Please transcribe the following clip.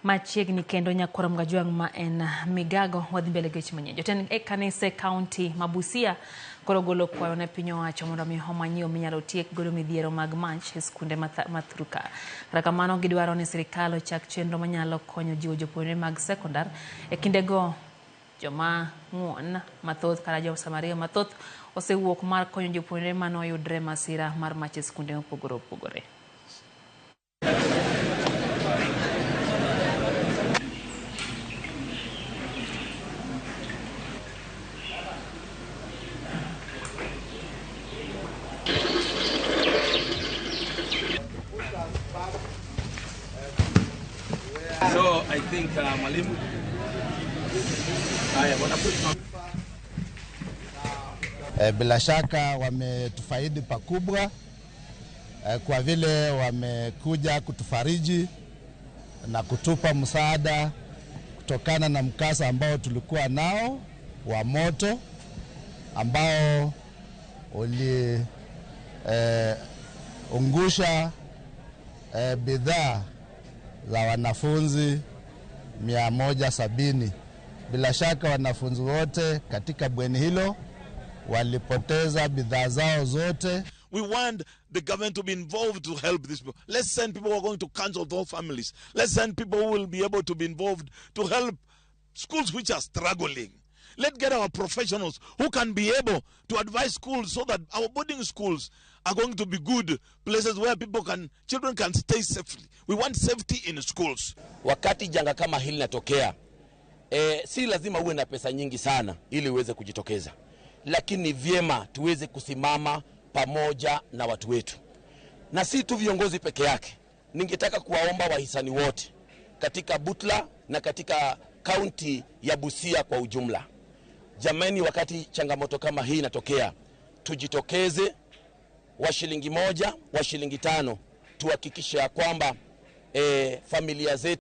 Machiegni kendo nyakwar Mgajwang' ma en Migago wadhi mbele gi weche manyien. Jotend e kanise kaunti ma Busia koro golo kwayo ne piny owacho mondo mi omany yo minyalo tiek godo midhiero mag mach e skunde ma Thurka. Kata kamano gidwaro ni sirikal ochak chenro manyalo konyo jiwo jopuonjre mag sekondar e kindego joma ng'uon mathoth kata jo Samaria mathoth osewuok mar konyo jopuonjre manoyudre masira mar mach e skunde mopogore opogore. So I think mwalimu, haya bwana. Bila shaka wametufaidi pakubwa kwa vile wamekuja kutufariji na kutupa msaada kutokana na mkasa ambao tulikuwa nao wa moto ambao uliungusha bidhaa za wanafunzi 170. Bila shaka wanafunzi wote katika bweni hilo walipoteza bidhaa zao zote. We want the government to be involved to help these people. Let's send people who are going to counsel those families. Let's send people who will be able to be involved to help schools which are struggling. Let's get our professionals who can be able to advise schools so that our boarding schools are going to be good places where children can stay safely. We want safety in schools. Wakati janga kama hili linatokea, si lazima uwe na pesa nyingi sana ili uweze kujitokeza, lakini vyema tuweze kusimama pamoja na watu wetu, na si tu viongozi peke yake. Ningetaka kuwaomba wahisani wote katika Butla na katika kaunti ya Busia kwa ujumla, jamani, wakati changamoto kama hii inatokea, tujitokeze wa shilingi 1, wa shilingi 5, tuhakikishe ya kwamba familia zetu